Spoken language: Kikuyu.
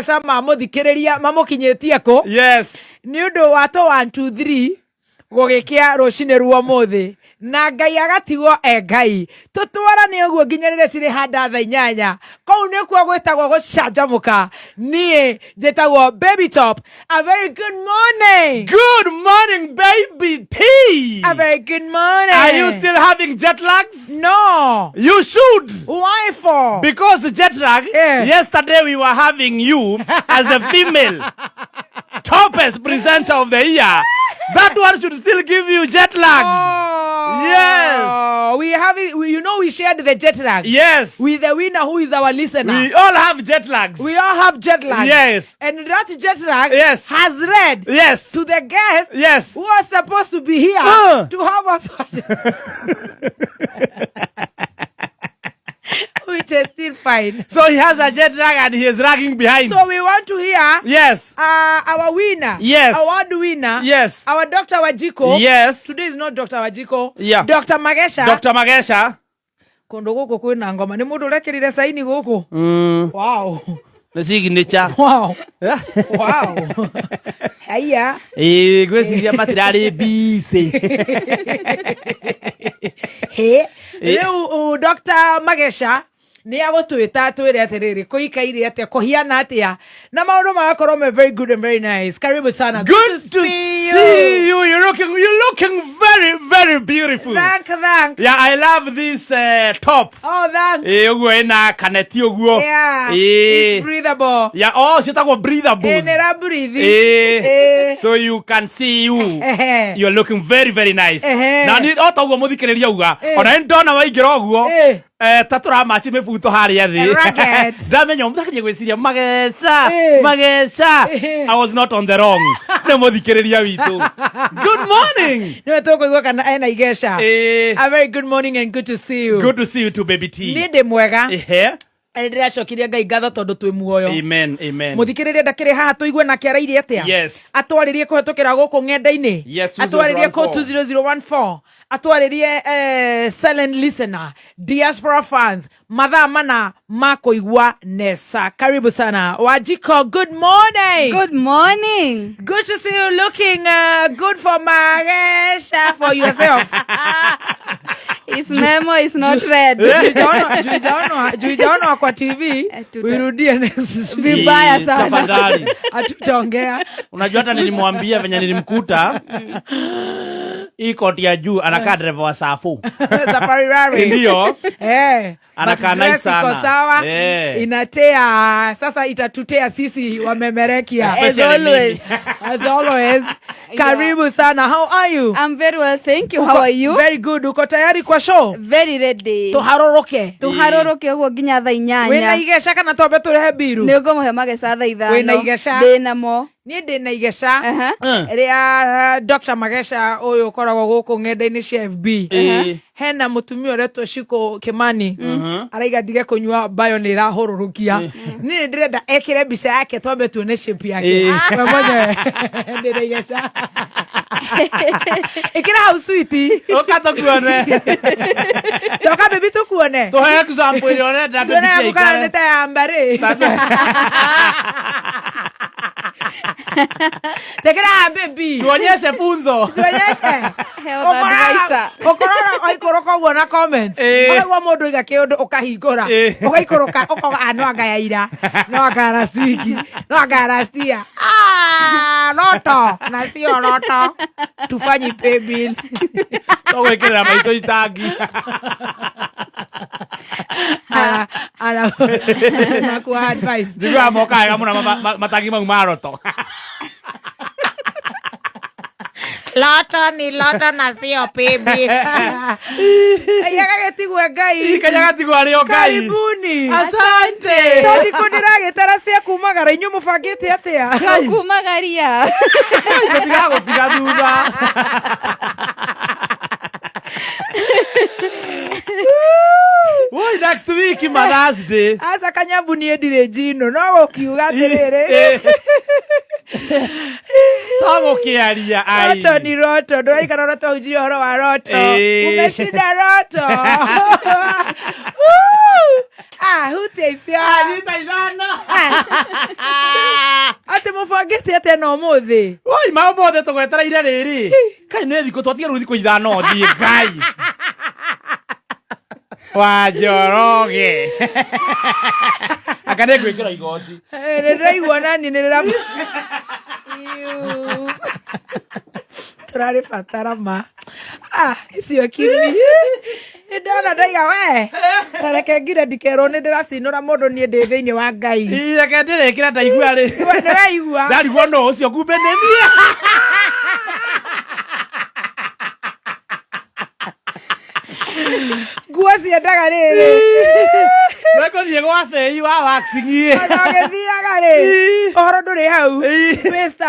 Mageca mamũthikĩrĩria mamũkinyĩtie kũ. Yes. Nĩ ũndũ wa tũ 1 2 3 gũgĩkĩa rũcinĩ rwa ũmũthĩ na Ngai agatigwo e Ngai. Tũtwarane ũguo nginya rĩrĩa cirĩ handa thaa 8. Kũu nĩkuo gwĩtagwo gũcanjamũka. Niĩ njĩtagwo Baby Top. A very good morning. Good morning, Baby T. A very good morning. Are you still having jet lags? No. You should. Why for? Because jet lag, yesterday we were having you as a female toppest presenter of the year. That one should still give you jet lags. Oh. Yes. We have it, we shared the jet lag. Yes. With the winner who is our listener. We all have jet lags. We all have jet lag. Yes. And that jet lag Yes. has led Yes. to the guest Yes. who was supposed to be here to have us, which is still fine. So he has a jet lag and he is lagging behind. So we want to hear Yes. Our winner. Yes. Award winner. Yes. Our Dr. Wajiko. Yes. Today is not Dr. Wajiko. Yeah. Dr. Magesha. Dr. Magesha. Kundu guku kwina ngoma ni mundu urekirire saini guku. Wow. Nĩ signature. Wow. Haya. Ĩĩ, ngwĩciria matirarĩ busy. He. Rĩu Dr. Magesha nĩ agũtwĩta twĩre atĩrĩrĩ kũikaire atĩa kũhiana atĩa na maũndũ magakorwo me very good and very nice. Karibu sana. Good to see you. You're looking very, very beautiful. Thank, thank. Yeah, I love this top. Oh, thank. Ĩĩ, ũguo ĩna kaneti ũguo. Yeah. Ĩĩ. It's breathable. Yeah, oh, ciĩtagwo breathables. Ĩ, nĩ breathe. Ĩĩ. Ĩĩ. So you can see you. Ehe. You're looking very, very nice. Ehe. Na ni o ta ũguo mũthikĩrĩria auga. Eh. Ona nĩ ndona waingĩra ũguo. Eh. Ta tũramachi mĩbuto harĩa thĩ. Racket. Ndamenya mũthakĩria gwĩciria Mageca, Eh. Mageca. Eh. I was not on the wrong. Nĩ mũthikĩrĩria witũ. Good morning. Nĩwe tũkũigua kana ena igeca. Eh. A very good morning and good to see you. Good to see you too, Baby T. Nĩ ndĩ mwega. Ehe. Nĩ ndĩracokirie Ngai ngatho tondũ twĩ muoyo. Amen, amen. Mũthikĩrĩria ndakĩrĩ haha tũigue nake araire atĩa. Yes. Atwarĩrie kũhetũkĩra gũkũ ng'enda-inĩ. Yes, atwarĩrie kũ 2014. 20014, atwarĩrie silent listener, diaspora fans, mathaa mana ma kũigua nesa. Karibu sana, Wajiko. Good morning. Good morning. Good to see you looking good for Magesha, for yourself. His memo is not read. Juu ijaonwa kwa TV. Uirudie next week. Vibaya Eh, sana. Tafadhali. Hatutaongea. Unajua hata nilimwambia venye nilimkuta hii koti ya juu anakaa dereva wa safu. Safari Rally. Ndio. Eh, Anakaa but nice dress iko sana. sawa. Eh. Inatea sasa, itatutea sisi wamemerekia. As Especially mimi. always. As always. Karibu sana. How are you? I'm very well, thank you. How are you? Very good. Uko tayari kwa show? Very ready. Tuharoroke. Tuharoroke ũguo nginya thaa Wĩna 8. igeca kana twambe tũrehe mbiru? Nĩ ngũmũhe mageca thaa 5. Wĩna igeca? Ndĩnamo. Niĩ ndĩ na igeca Aha. Rĩa Dr. Magesha ũyũ ũkoragwo gũkũ ng'enda-inĩ cia FB. Ĩĩ. Hena mũtumia ũretwo Shiko Kimani araiga ndige kũnyua bayo nĩ ĩrahũrũrũkia. Niĩ nĩ ndĩrenda ekĩre mbica yake twambe tuone shape yake. Ĩĩ. We mwenyewe ndĩ na igeca. Ĩkĩra hau, sweetie. Ũka tũkuone. Toka, baby, tukuone. Tũhe example ĩrĩa ũrenda. Tuone Baby T yaku kana aikare. nĩ ta ya mbarĩ. Tekera haha, baby. Tuonyeshe funzo. Tuonyeshe. Health advisor. Ũkoraga waikũrũka ũguo na comments. Ĩĩ. Ũkaigua mũndũ oiga kĩũndũ ũkahingũra. Ĩĩ. Ũgaikũrũka ũkoga, "Ah, no anga ya ira, no anga ya last week, no anga ya last year." Ah, roto na sio roto tufanyi pay bill. Tũgwĩkĩrĩra maitũ itangi. Ara nakuwa advice. Njiguaga moka wega mũno matangi mau ma roto. Loto ni loto na sio pay bill. Gagĩtigwe Ngai. Kanya gatigwo arĩ o Ngai. Karibuni. Asante. Tondũ ndĩragĩtara cia kumagara, inyuĩ mũbangĩte atĩa? Tũkumagaria. Tũtigagũtiga thutha. Woi, next week Mother's Day. Aca kanyambu, niĩ ndirĩ njino no gũkiuga atĩrĩrĩ. To gũkĩaria ai. Roto ni roto, ndũraikara ũrĩa twahunjirie ũhoro wa roto. Ĩĩ. Umeshinda roto. Woo! Ah, hutia icio. Nyita 5. Ah. Tũiguĩte atĩa na ũmũthĩ? Oi, ma ũmũthĩ tũgwetereire rĩrĩ. Kai nĩ thikũ twatiga rĩu thikũ 5 thiĩ Ngai. Wa Njoroge. Anga nĩ ngwĩkĩra igoti. Nĩ ndĩraigua nani nĩ rĩra tũrarĩ batara ma. Ah, icio kimi. Nĩ ndona ndaiga we. Tareke ngire ndikerwo nĩ ndĩracinũra mũndũ niĩ ndĩ thĩinĩ wa Ngai. Ii, reke ndĩrĩkĩra ndaigua rĩ. Nĩ waigua? Ndarigwo no ũcio kumbe nĩ niĩ. Nguo ciendaga rĩrĩ. Nĩngũthiĩ gwa bei wa waxing. Ona ũgĩthiaga rĩ. Ũhoro ndũrĩ hau. Ii. Mr.